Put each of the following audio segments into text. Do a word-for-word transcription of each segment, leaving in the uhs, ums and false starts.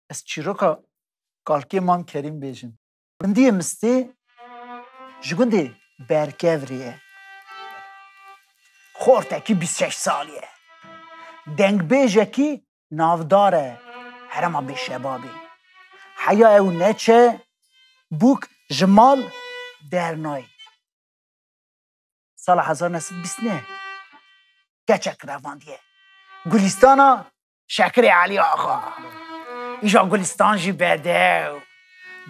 Ez çîroka kalkê Mam Kerîm bêjim. Gundiyê Mistê ji gundê Berkevrê ye. Xortekî bîst şeş salî ye. Dengbêjekî navdar e herêma Bêşebabê. Heya ew neçe bûk ji mal dernayê. Sala hezar neh sed bîst neh keçek revandiye. Gulîstana Şekirê Elî Axa. Îja Gulîstan jî bedew.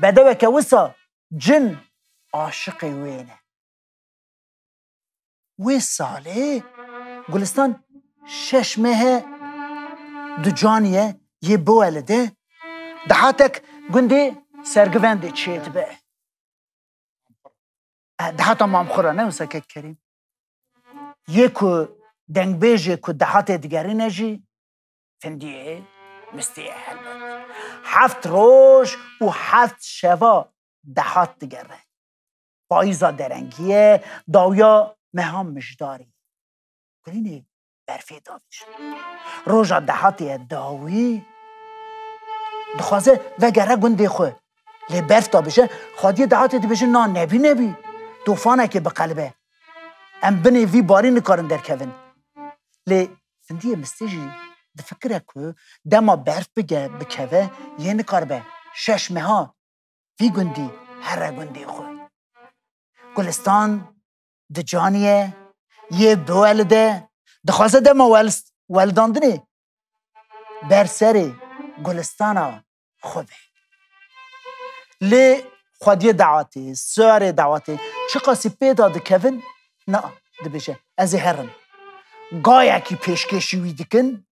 Bedeweke wisa cin aşiqê wê ne. Wê salê Gulistan şeş mehe ducaniye yê biwelide, dihatek gundê Sergivendê çêdibe. E, dihata Mamxura ne wisa kek Kerîm. Yê ku dengbêjê ku dihatê digerîne jî Findiyê Mistê ye helbet. Heft roj û heft şeva dehat digere. Payîza derengî ye, dawiya meha mijdarî. Kulînê berfê davêje. Roja dehatê ye dawî dixwaze vegere gundê xwe. Lê berf davêje, xwediyê dehatê dibêje na nebî nebî. Tofanekê biqelibe. Em binê vî barî nikarin derkevin. Lê Findiyê Mistê jî difikire ku dema berf bige bikeve yê nikaribe şeş meha vî gundî here gundê xwe. Gulistan dicaniye, yê biwelide, dixwaze dema wel-, weldandinê ber serê gulistana xwe be. Lê xwediyê dawatê, siwarê dawatê, çiqasî pê de dikevin, na, dibêje, ez ê herim. Gayekî pêşkêşî wî dikin,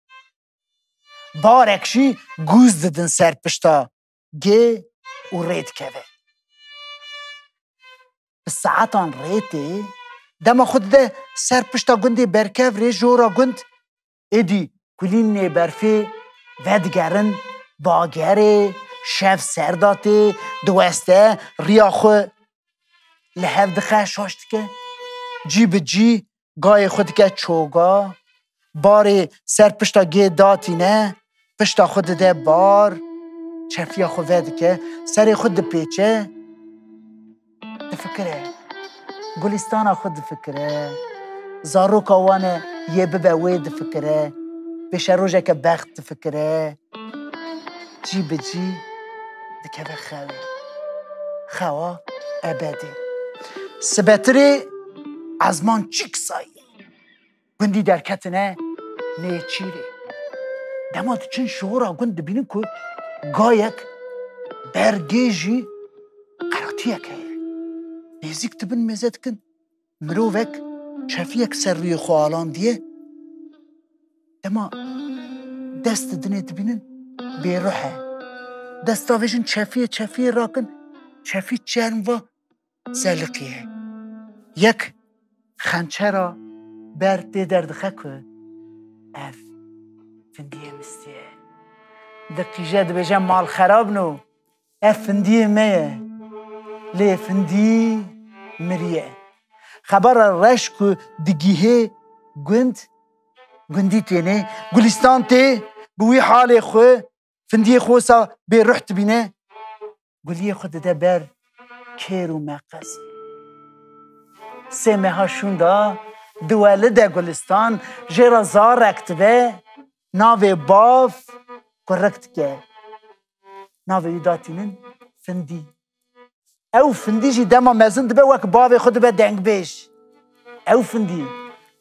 barek jî gûz didin ser pişta gê û rê dikeve. Bi saetan rê tê, dema xwe dide ser pişta gundê Berkevrê, jora gund, êdî kulînê berfê vedigerin bagerê, şev ser de tê, diweste, riya xwe li hev dixe, şaş dike. Cî bi cî gayê xwe dike çoga, barê ser pişta gê datîne, pişta xwe dide bar, çefiya xwe vedike, serê xwe dipêçe, difikire. Gulîstana xwe difikire. Zaroka wan e yê bibe wê difikire. Pêşerojeke bext difikire. Cî bi cî dikeve xewê. Xewa ebedî. Sibetirê ezman çîk sayî. Gundî derketine nêçîrê. Dema diçin ji hora gund dibînin ku gayek ber gê jî qeratiyek heye. Nêzîk dibin mêze dikin. Mirovek çefiyek ser rûyê xwe alandiye. Dema dest didinê dibînin bêruh e. Dest davêjin çefiyê, çefiyê rakin. Çefî çerm va zeliqiye. Yek xençera ber tê derdixe ku ev Findiyê Mistê ye. Diqîje dibêje mal xerab no. Ev Findiyê me ye. Lê Findî miriye. Xebera reş ku digihê gund, gundî têne. Gulîstan tê bi wî halê xwe, Findiyê xwe wisa bêruh dibîne. Guliyê xwe dide ber kêr û meqez. Sê meha şûnda diwelide Gulistan, jê re zarek dibe, navê bav kurik dike. Navê wî datînin Findî. Ew Findî jî dema mezin dibe wek bavê xwe dibe dengbêj. Ew Findî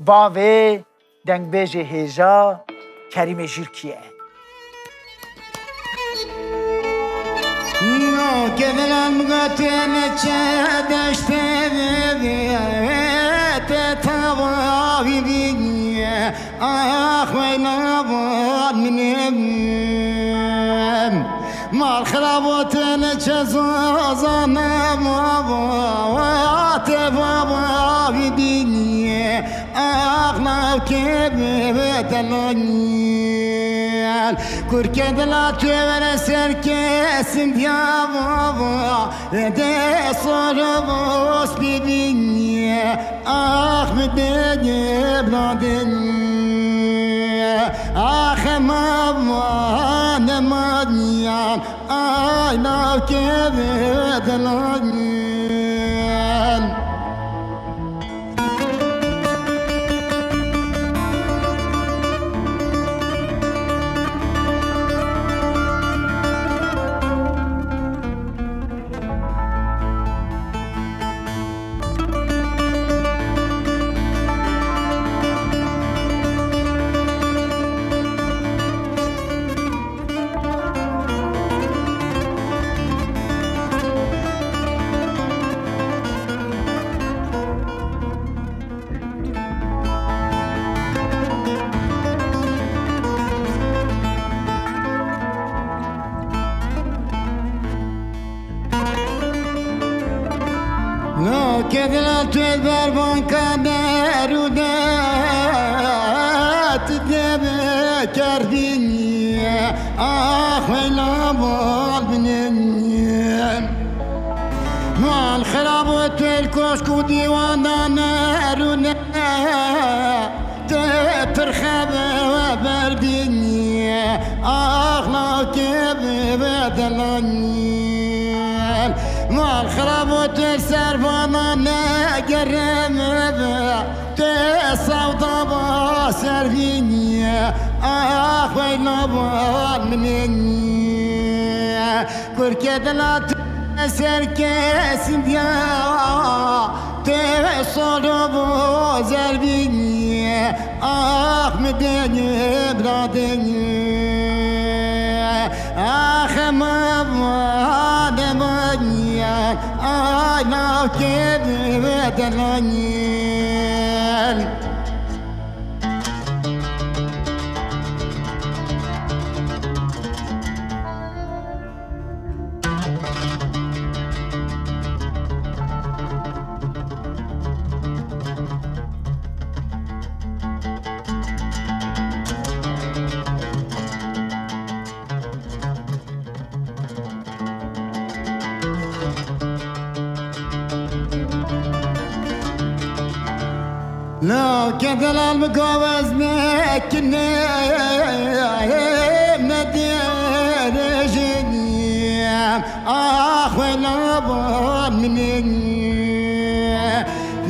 bavê dengbêjê hêja Kerîmê Jîrkî ye. Nokê dilam gotin çe deştê te tavî bîye. Ax wey navan min ê mal xirabotin çe zazane baba, te baba vî dinyê ax nav kê bê deloniyel. Kurke dila tu vere ser kesin diya baba, de sor bos bibinye. Ax bi dê bladin. Ax, ema van, ema niyan, ay, navkê vê dilaniyên. Lo kedila tu berbanka derûne, tu dê bikerdînî, ax weyla bal binênî. Mal xirab û tu koşk û dîwan da nerûne. Te pir xebe we berdînî, axlaqê bi bedelanî. Mal xirab û tu ser vana negereme be, te sewda ba servînî, ax weyla bal minênî. Kurke dila tu ser kesin diya, te solo bo zerbini, ah mi deni bradeni, ah ma ma de manya, ay na kedi ve de lanyen. Navke delal bi gavez nekine, ne derejiniyem, ah we laban minin.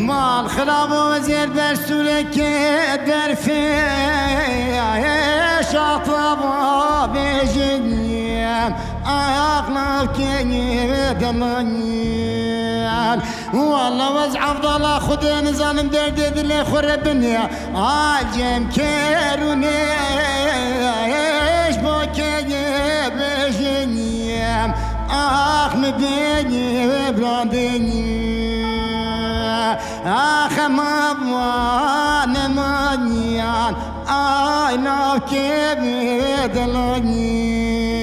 Mal xirab û zêr ber sûreke derfê, şataba bêjiniyem, ah navke delaniyen. Walla wez Evdala Xwedê nizanim derdê dilê xwe re binê. Acem kerûnê ji bo keyê bêjiniyem. Ax mi bênî wê brandinî. Ax ema van emaniyan. Ay navkê wê dilanî.